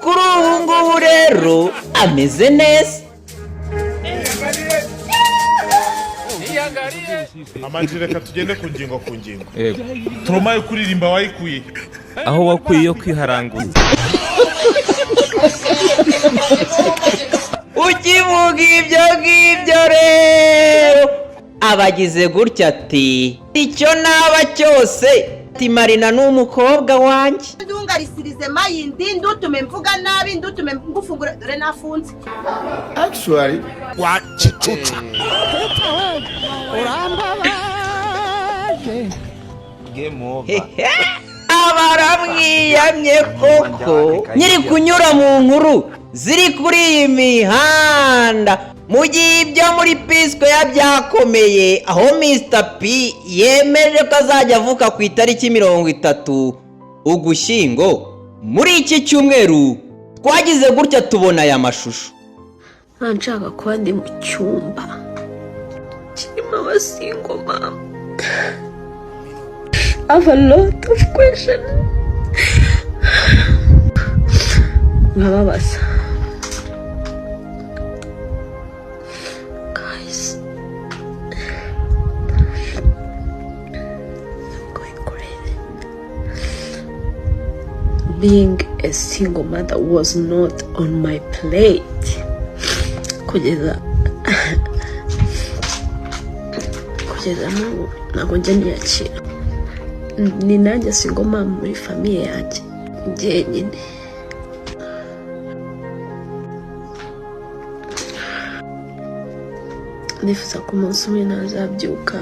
Kuri ubu ngubu rero ameze neza. Amag, reka tugende ku ngingo ku ngingo. Yego. Trauma yo kuririmba wayikuye? Aho wakwiye yo kwiharanguza. Ukivuga ibyo ngibyo rero, abagize gutya ati: "Icyo naba cyose", ati: "Marina ni umukobwa wanjye." Ndungarisirize mayindi, ndutume mvuga nabi, ndutume ngufungura, dore nafunze. Actually, Wa kicucu. Urambabaje. Game over. Abaramwiyamye koko. Nyiri kunyura mu nkuru ziri kuri iyi mihanda, mu gihe ibyo muri P-Square byakomeye, aho Mr P yemeje ko azajya avuka ku itariki 30 Ugushyingo, muri iki cyumweru twagize gutya tubona aya mashusho. Nta nshaka kuba ndi mu cyumba kirimo aba single mama. I have a lot of questions nkababaza. Guys, I'm going crazy. Being a single mother was not on my plate kugeza n'ubu ntabwo njya niyakira. Ni nanjye single mom muri famille yanjye njyenyine. Ndifuza ko umunsi umwe nazabyuka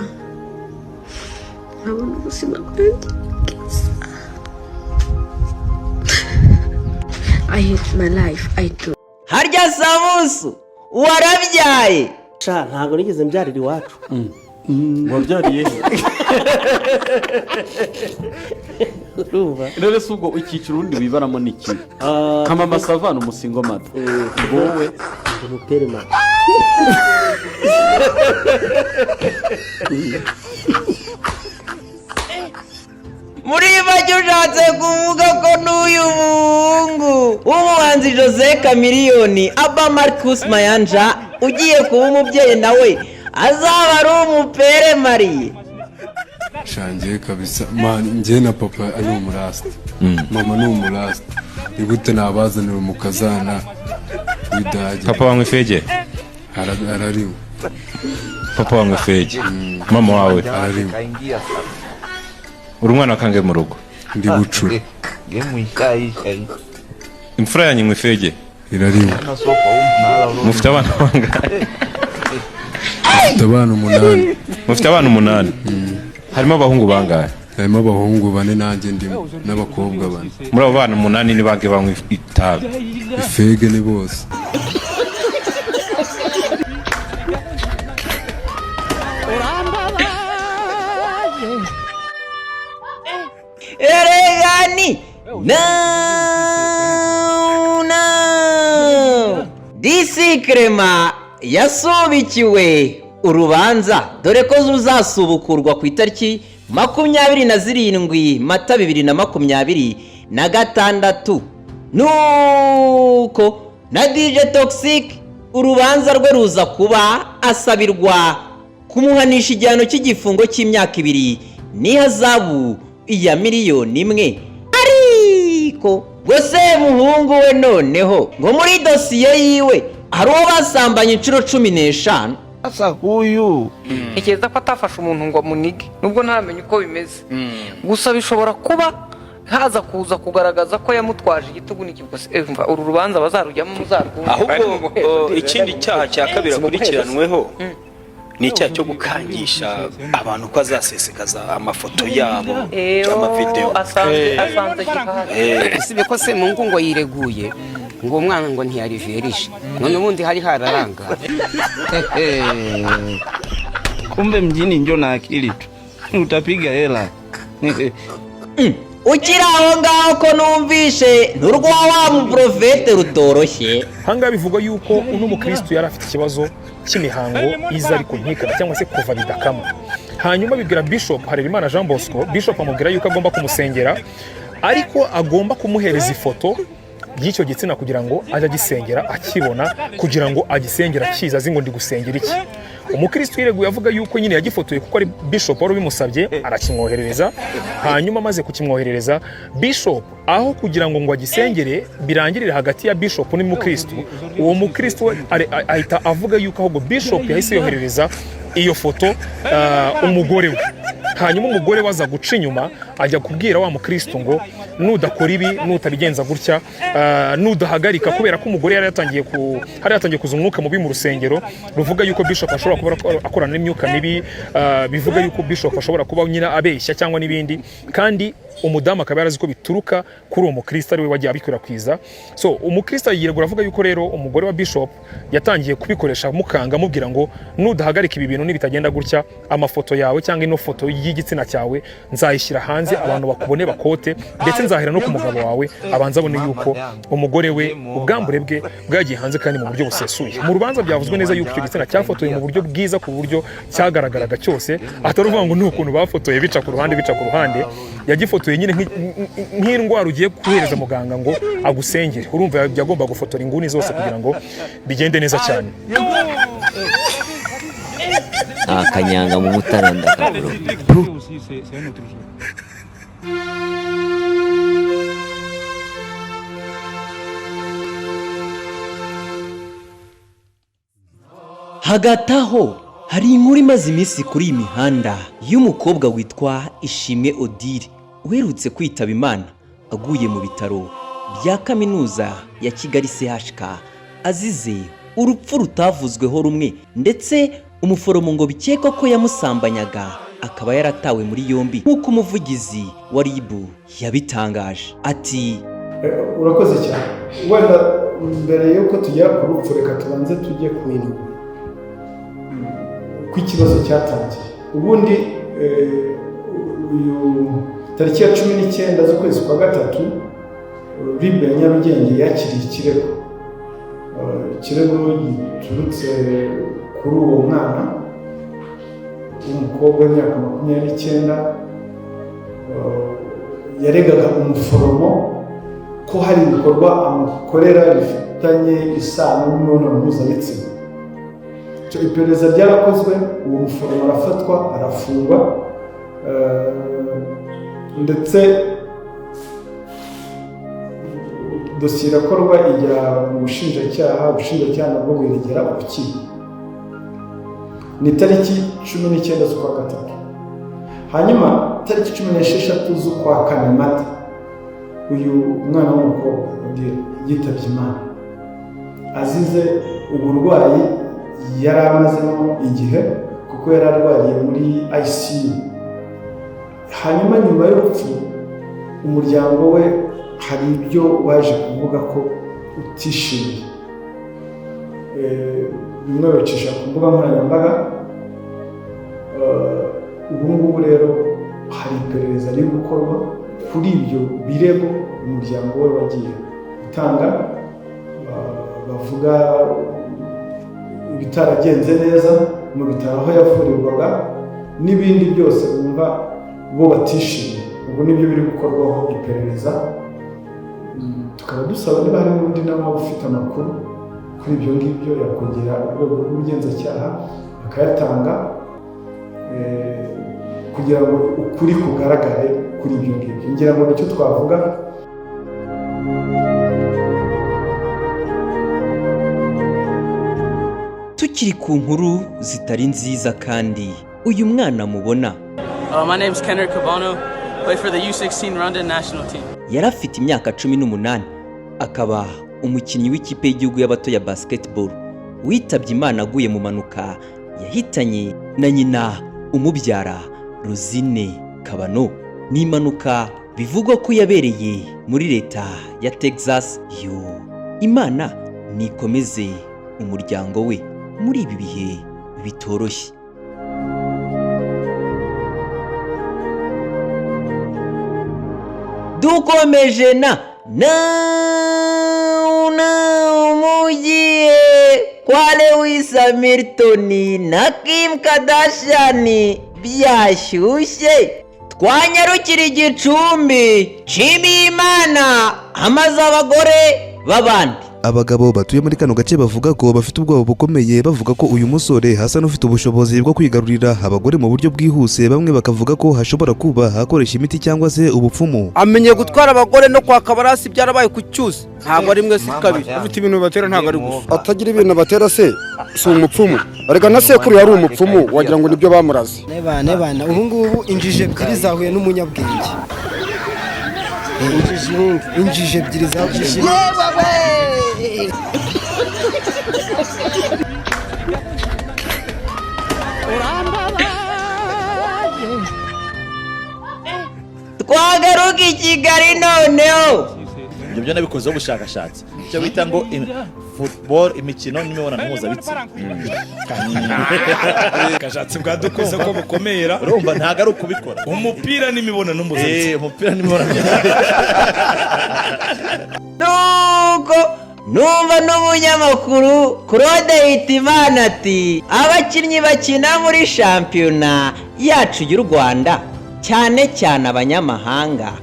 nkabona ubuzima bwanjye bwiza. I hate my life, I do. Harya Samusu warabyaye? Sha, ntabwo nigeze mbyarira iwacu. Wabyariye he? Urumva? Rero si ubwo icyiciro urundi wibaramo ni iki? Ah, Kamama Savana umu single mother, wowe? Ndi umupere mama. Muri make ushatse kuvuga ko n'uyu muhungu w'umuhanzi Jose Chameleone, Aba Marcus Mayanja, ugiye kuba umubyeyi, nawe azaba ari umupère marié? Shangiye kabisa man, njye na papa ari umurasta, mama ni umurasta, ni gute nabazanira umukazana w'idage? Papa wanywa ifege? Arariwe. Papa wanywa ifege, mama wawe? Arariwe. Kaingia sasa. Uri umwana wa kangahe mu rugo? Ndi bucura. Game ishaisha hii. Imfura yanyu inywa ifege? Irariwe. Tena sio kwa huu mnara ulio. Mufite abana bangahe? Mfite abana umunani. Mufite abana umunani, harimo abahungu bangahe? Harimo abahungu bane nanjye ndimo n'abakobwa bane. Muri abo bana umunani ni bangahe banywa itabi? Ifege ni bose. Urambabaje. Eregani no no disi Clement yasubikiwe urubanza, dore ko ruzasubukurwa ku itariki 27 Mata 2026. Nuko na DJ Toxic urubanza rwe ruza kuba asabirwa kumuhanisha igihano cy'igifungo cy'imyaka 2 n'ihazabu ya miliyoni 1. Ariko ngo Semuhungu we noneho ngo muri dosiye yiwe hari uwo basambanye inshuro 15. Sasa huyu Ntekereza ko atafashe umuntu ngo amunige, nubwo ntaramenya uko bimeze. Gusa bishobora kuba haza kuza kugaragaza ko yamutwaje igitugu n'ikiguzi. Umva, uru rubanza bazarujyamo muzarwumva. Ahubwo ikindi cyaha cya kabiri akurikiranweho ni icyaha cyo gukangisha abantu ko azasesekaza amafoto yabo, amavidewo. Asanze gihari. Usibye ko Semungu ngo yireguye ngo umwana ngo ntiyariverishe, none ubundi hari hararanga. Kumbe mjini njo na akili tu utapiga hela. Ukiri aho ngaho, ko numvishe nturwa wa muporofete rutoroshye? Ahangaha bivugwa yuko uno mukristo yari afite ikibazo cy'imihango iza ariko ntikame, cyangwa se kuva bidakama. Hanyuma bibwira Bishop Harerimana Jean Bosco. Bishop amubwira yuko agomba kumusengera, ariko agomba kumuhereza ifoto y'icyo gitsina kugira ngo ajye agisengera akibona, kugira ngo agisengera akizi, azi ngo ndi gusengera iki. Umukristo yireguye avuga yuko nyine yagifotoye kuko ari bishop wari ubimusabye, arakimwoherereza. Hanyuma amaze kukimwoherereza, bishop aho kugira ngo agisengere birangirire hagati ya bishop n'umukristo, uwo mukristo we ahita avuga yuko ahubwo bishop yahise yoherereza iyo foto umugore we. Hanyuma umugore we aza guca inyuma, ajya kubwira wa mukristo ngo nudakora ibi, nutabigenza gutya, nudahagarika, kubera ko umugore yari yatangiye ku hari yatangiye kuza umwuka mubi mu rusengero, ruvuga yuko bishop ashobora kuba akorana n'imyuka mibi, bivuga yuko bishop ashobora kuba nyine abeshya cyangwa n'ibindi, kandi umudamu akaba yarazi ko bituruka kuri uwo mukristo, ari we wagiye abikwirakwiza. So umukristo yiregura avuga yuko rero umugore wa bishop yatangiye kubikoresha mukanga, amubwira ngo nudahagarika ibi bintu, nibitagenda gutya, amafoto yawe cyangwa ino foto y'igitsina cyawe nzayishyira hanze, abantu bakubone bakote, ndetse nzahera no ku mugabo wawe, abanza abone yuko umugore we ubwambure bwe bwagiye hanze kandi mu buryo busesuye. Mu rubanza byavuzwe neza yuko icyo gitsina cyafotoye mu buryo bwiza, ku buryo cyagaragaraga cyose, atari uvuga ngo ni ukuntu bafotoye bica ku ruhande, bica ku ruhande. Yagifotoye nyine nk'indwara ugiye guhereza muganga ngo agusengere. Urumva yagomba gufotora inguni zose kugira ngo bigende neza cyane. Akanyanga mu mutara ndakaburo. Hagati aho hari inkuru imaze iminsi kuri iyi mihanda y'umukobwa witwa Ishimwe Odile uherutse kwitaba Imana aguye mu bitaro bya kaminuza ya Kigali CHK, azize urupfu rutavuzweho rumwe, ndetse umuforomo ngo bikekwa ko yamusambanyaga akaba yaratawe muri yombi, nk'uko umuvugizi wa RIB yabitangaje. Ati: Urakoze cyane. Wenda mbere y'uko tugera ku rupfu, reka tubanze tujye ku uko ikibazo cyatangiye. Ubundi uyu tariki ya 19 z'ukwezi kwa gatatu, RIB ya Nyarugenge yakiriye ikirego. Ikirego giturutse kuri uwo mwana w'umukobwa w'imyaka 29, yaregaga umuforomo ko hari ibikorwa amukorera bifitanye isano n'imibonano mpuzabitsina. Iperereza ryarakozwe, uwo muforomo arafatwa, arafungwa, ndetse dosiye irakorwa ijya mu bushinjacyaha, ubushinjacyaha nabwo buyiregera urukiko. Ni tariki 19 z'ukwa gatatu. Hanyuma tariki 16 z'ukwa kane, Mata, uyu mwana w'umukobwa yitabye Imana azize uburwayi yari amazemo igihe, kuko yari arwariye muri ICU. Hanyuma nyuma y'urupfu umuryango we hari ibyo waje kuvuga ko utishimiye, bimwe babicisha ku mbuga nkoranyambaga. Ubu ngubu rero hari iperereza riri gukorwa kuri ibyo birego umuryango we wagiye gutanga, bavuga ibitaragenze neza mu bitaro aho yavurirwaga n'ibindi byose bumva bo batishimiye. Ubu nibyo biri gukorwaho iperereza. Tukaba dusaba niba hari n'undi nawe waba ufite amakuru kuri ibyo ngibyo yakongera urwego rw'ubugenzacyaha akayatanga, kugira ngo ukuri kugaragare kuri ibyo ngibyo. Ngira ngo nicyo twavuga. Tukiri ku nkuru zitari nziza kandi, uyu mwana mubona My name's Kendrick Cabano, play for the U16 Rwanda national team. yari afite imyaka 18, akaba umukinnyi w'ikipe y'igihugu y'abato ya basketball, witabye Imana aguye mu mpanuka yahitanye na nyina umubyara Rosine Kabano. Ni impanuka bivugwa ko yabereye muri leta ya Texas. Yo, Imana nikomeze umuryango we muri ibi bihe bitoroshye. Dukomeje na mugiye kwa Lewis Hamilton na Kim Kardashian. Byashyushye, twanyarukira igicumbi. Nshimiyimana amaze abagore b'abandi. Abagabo batuye muri kano gace bavuga ko bafite ubwoba bukomeye, bavuga ko uyu musore asa n'ufite ubushobozi bwo kwigarurira abagore mu buryo bwihuse. Bamwe bakavuga ko hashobora kuba hakoresha imiti cyangwa se ubupfumu. Amenye gutwara abagore no kwaka barasi, byarabaye ku cyuzi, ntabwo ari rimwe si kabiri. Ufite ibintu batera, ntabwo ari gusa atagira ibintu batera se si umupfumu? Arega na sekuru yari umupfumu, wagira ngo nibyo bamuraze. Nebana nebana, ubu ngubu injiji ebyiri zahuye n'umunyabwenge. Injiji ebyiri zahuye. Twagaruka i Kigali noneho. Ibyo byo nabikozeho ubushakashatsi, icyo bita ngo football, imikino n'imibonano mpuzabitsina. Ubushakashatsi bwadukoze ko bukomera. Urumva ntabwo ari ukubikora. Umupira n'imibonano mpuzabitsina. Umupira n'imibonano. Nuko numva n'umunyamakuru Claude Hitimana ati abakinnyi bakina muri shampiyona yacu y'u Rwanda, cyane cyane abanyamahanga,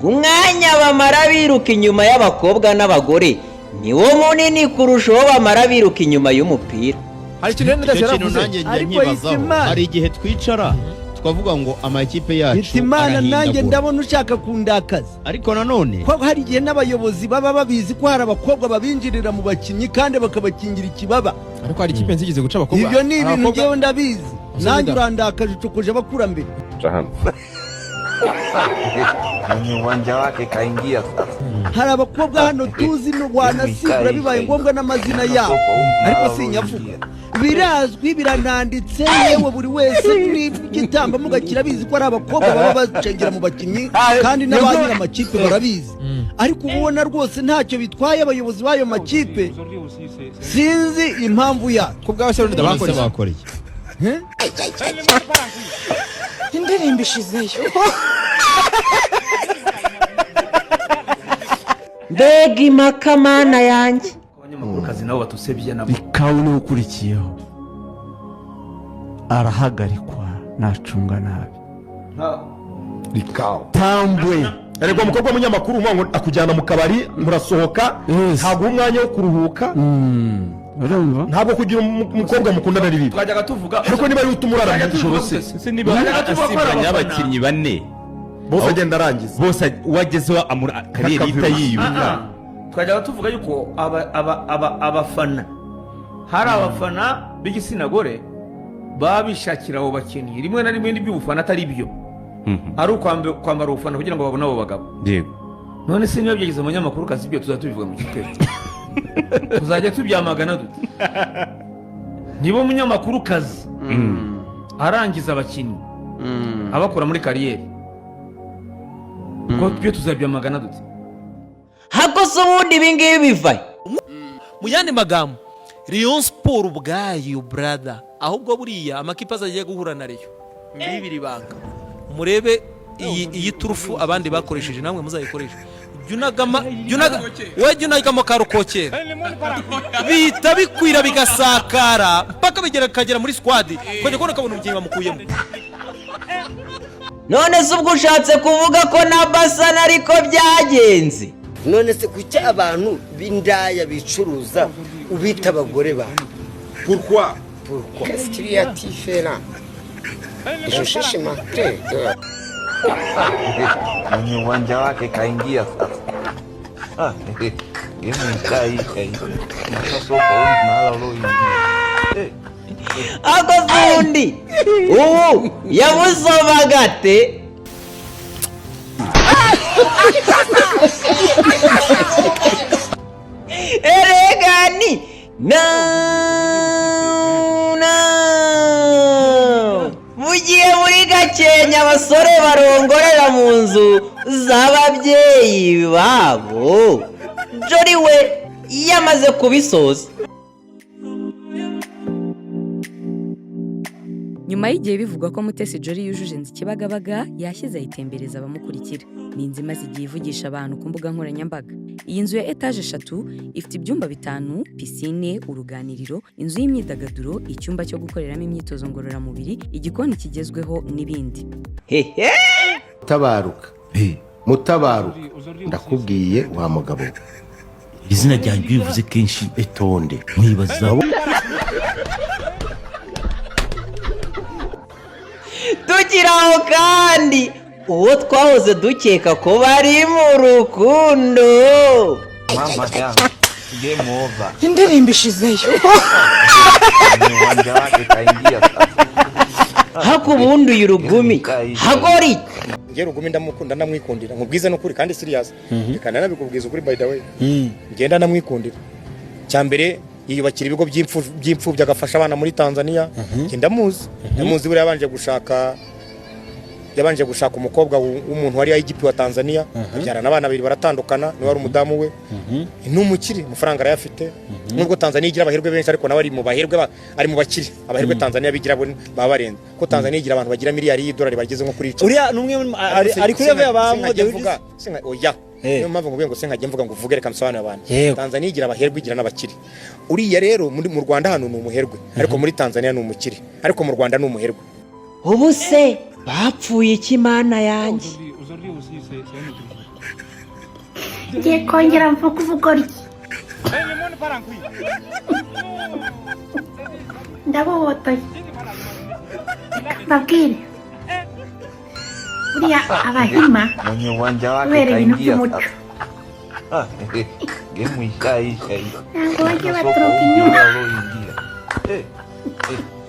umwanya bamara biruka inyuma y'abakobwa n'abagore niwo munini kurusha uwo bamara biruka inyuma y'umupira. Hari ikintu rero Icyo kintu nanjye njya nkibazaho. Hari igihe twicara tukavuga ngo amakipe yacu Hitimana, nanjye arahindagura. Ndabona ushaka kundakaza. Ariko nanone ko hari igihe n'abayobozi baba babizi ko hari abakobwa babinjirira mu bakinnyi kandi bakabakingira ikibaba. Ariko hari ikipe nzigeze guca abakobwa. Ibyo ni ibintu Abakobwa- ngewe ndabizi. Nanjye urandakaje, ucokoje abakurambere. Mwenye uwanja wake kaingia sasa. Hari abakobwa hano tuzi wanasigura bibaye ngombwa n'amazina yabo, ariko sinyavuga, birazwi, birananditse, yewe buri wese n'igitambambuga kirabizi ko ari abakobwa baba bacengera mu bakinnyi, kandi n'aba nyir'amakipe barabizi. Ariko uba ubona rwose ntacyo bitwaye abayobozi b'ayo makipe, sinzi impamvu yayo. Ku bwawe se Ruda, bakoreye? Indirimbo ishizeyo. Mbega impaka, mana yanjye! Kazi nabo batusebye nabo. Ikawu niwe ukurikiyeho arahagarikwa nacunga nabi. Rikawu. Tambwe. Erega umukobwa w'umunyamakuru umuvuga ngo akujyana mu kabari, murasohoka, ntabwo uha umwanya wo kuruhuka. Ntabwo kugira umukobwa mukundana ari bibi. Twajyaga tuvuga Ariko niba ari utuma urara mu ijoro se? Se niba asimbanye abakinnyi bane bose agenda arangiza, bose uwagezeho amura kariyeri ihita yiyubaka. Twajyaga tuvuga yuko abafana, hari abafana b'igitsina gore baba bishakira abo bakinnyi, rimwe na rimwe n'iby'ubufana atari byo, ari ukwambara ubufana kugira ngo babone abo bagabo. Yego. None se niba byageze umunyamakuru kazi, ibyo tuzajya tubivuga mu gitero, tuzajya tubyamagana dute niba umunyamakuru kazi arangiza abakinnyi abakura muri kariyeri, ubwo byo tuzabyamagana dute? Hako se ubundi ibi ngibi bivahe? Mu yandi magambo, Rayon Sport ubwayo, brother, ahubwo buriya amakipe azajya guhura na Rayon mbibiri banga murebe iyi turufu abandi bakoresheje, namwe muzayikoresha. Jya unagama, we jya unagamo karukokera, bihita bikwira bigasakara mpaka bigera bikagera muri squad, ukajya kubona ukabona umukinnyi bamukuyemo. None se ubwo ushatse kuvuga ko na Basana ariko byagenze? None se kuki abantu b'indaya bicuruza ubita abagore bawe? Pourquoi? Pourquoi? Qu'est-ce qu'il y a différent? Je cherche ma clé. Mwenye uwanja wake kaingia sasa. Ah, game ishaisha hii. Sasa uko mahala ulioingia. Ako se ubundi ubu yamusomaga ate? Erega ni no no mu gihe muri Gakenke abasore barongorera mu nzu z'ababyeyi babo, Jolly we yamaze kubisoza. Nyuma y'igihe bivugwa ko Mutesi Jolly yujuje inzu Kibagabaga, yashyize ayitembereza abamukurikira. Ni inzu imaze igihe ivugisha abantu ku mbuga nkoranyambaga. Iyi nzu ya etaje 3 ifite ibyumba 5, pisine, uruganiriro, inzu y'imyidagaduro, icyumba cyo gukoreramo imyitozo ngororamubiri, igikoni kigezweho n'ibindi. Hehe. Mutabaruka, Mutabaruka, ndakubwiye wa mugabo we. Izina ryanjye iyo ubivuze kenshi itonde nkibaza. Tukiri aho kandi, uwo twahoze dukeka ko bari mu rukundo Mama yangu, game over. Indirimbo ishizeyo. Kwenye uwanja wake kaingia sasa. Hako ubundi uyu Rugumi hagori. Njye Rugumi ndamukunda, ndamwikundira, nkubwize n'ukuri kandi serious. Reka nanabikubwiza ukuri, by the way, ngenda ndamwikundira. Cya mbere, yiyubakira ibigo by'imfubyi, agafasha abana muri Tanzania. Njye ndamuzi, ndamuzi. Buriya yabanje gushaka umukobwa w'umuntu wari IGP wa Tanzania, abyarana abana babiri, baratandukana, niwe wari umudamu we. Ni umukire, amafaranga arayafite. Nubwo Tanzania igira abaherwe benshi, ariko nawe ari mu baherwe, ari mu bakire. Abaherwe Tanzania bigira bo baba barenze, ko Tanzania igira abantu bagira miliyari y'idolari bageze nko kuri 10. Uriya ni umwe ari kuri level ya ba Sinkajya Mo Dewji? Oya, niyo mpamvu nkubwiye ngo sinkajya mvuga ngo uvuge, reka nsobanurire abantu. Tanzania igira abaherwe, igira n'abakire. Uriya rero mu Rwanda hano ni umuherwe, ariko muri Tanzania ni umukire, ariko mu Rwanda ni umuherwe. Ubu se bapfuye iki, Mana yanjye? Ngiye kongera mvuga ubugoryi, ndabobotoye. Reka mbabwire, buriya Abahima Mwenye uwanja wake kubera ibintu kaingia by'umuco sasa. Ah, game ishaisha hii. ntabwo bajya Soko baturuka inyuma. waloingia. Eh, eh.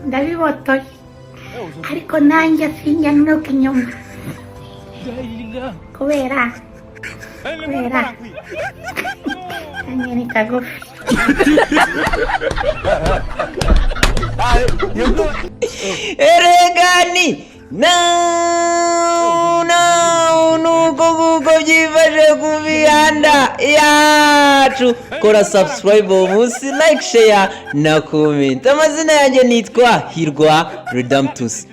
Ndabibotoye, ariko nanjye sinjya nturuka inyuma kubera nanjye ni kagufi. Eregani no no, nuko nguko byifashe ku mihanda yacu. Kora subscribe uwo munsi, like, share na comment. Amazina yanjye nitwa Hirwa Redamtus.